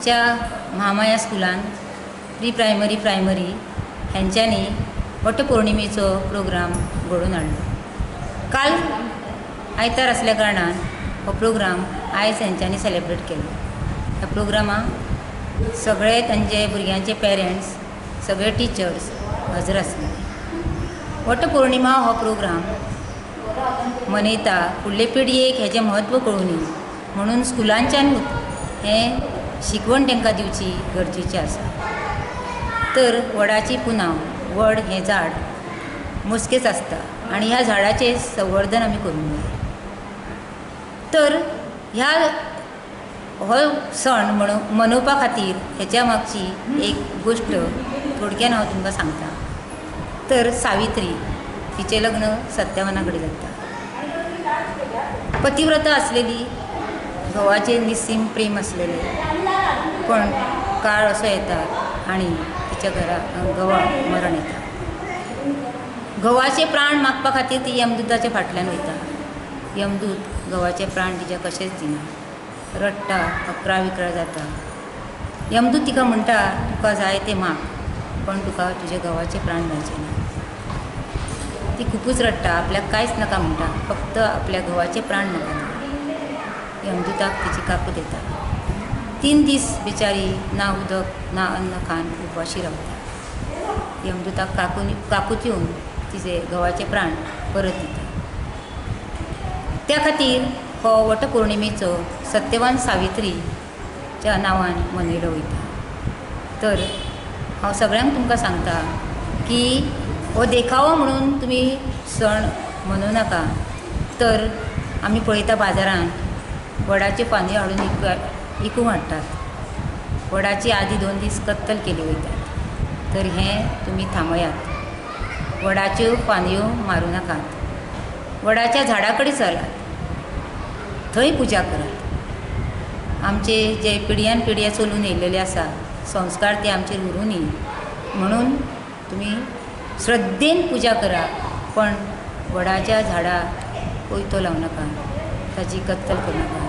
आमच्या महामाया स्कुलान pre primary primary हेंच्यांनी वटपौर्णिमेचो प्रोग्राम घडोवन हाडलो. काल आयतार आसल्या कारणान हो प्रोग्राम आयज हेंच्यांनी सेलेब्रेट केलो. ह्या प्रोग्रामाक सगळे तांचे भुरग्यांचे पेरंट्स, सगळे टिचर्स हजर आसले. वटपौर्णिमा हो प्रोग्राम मनयता फुडले पिळगेक हेजें म्हत्व कळुनी म्हणून स्कुलांच्यानूच हें शिकवण तांकां दिवची गरजेचें आसा. तर वडाची पुनव, वड हें झाड मोजकेच आसता आनी ह्या झाडाचें संवर्धन आमी करूंक जाय. तर ह्या हो सण म्हणून मनोवपा खातीर हेच्या मागची एक गोश्ट थोडक्यान हांव तुमकां सांगता. तर सावित्री तिचें लग्न सत्यवाना कडेन जाता. पतिव्रता आसलेली, घोवाचेर निस्सीम प्रेम आसलेलें, पण काळ असो येता आनी तिच्या घरा घोवाक मरण येता. घोवाचे प्राण मागपा खातीर ती यमदुताच्या फाटल्यान वयता. यमदूत घोवाचे प्राण तिच्या कशेंच दिना. रडटा, अकरा विकरा जाता. यमदूत तिका म्हणटा, तुका जाय तें माग, पण तुका तुज्या घोवाचे प्राण मेळचे ना. ती खुबूच रडटा, आपल्याक कांयच नाका म्हणटा, फक्त आपल्या घोवाचे प्राण म्हाका दी. यमदुताक तिची काकूत येता. 3 दीस बिचारी ना उदक ना अन्न खावन उपाशी रावता. यमदुताक काकूत येवन तिचे घोवाचे प्राण परत दिता. त्या खातीर हो वटपौर्णिमेचो सत्यवान सावित्रीच्या नांवान मनयलो वयता. तर हांव सगळ्यांक तुमकां सांगता की हो देखावो म्हणून तुमी सण मनोवं नाका. तर आमी पळयता बाजारांत वडाच्यो फांदयो हाडून विकूंक हाडटात. वडाची आदी 2 दीस कत्तल केली वयतात. तर हें तुमी थांबयात. वडाच्यो फांदयो मारूं नाकात. वडाच्या झाडा कडेन चलात, थंय पुजा करात. आमचे जे पिढयान पिढया चलून येयलेले आसा संस्कार ते आमचेर उरूं न्ही म्हणून तुमी श्रद्धेन पुजा करा, पण वडाच्या झाडा कोयतो लावं नाका, ताजी कत्तल करूं नाका.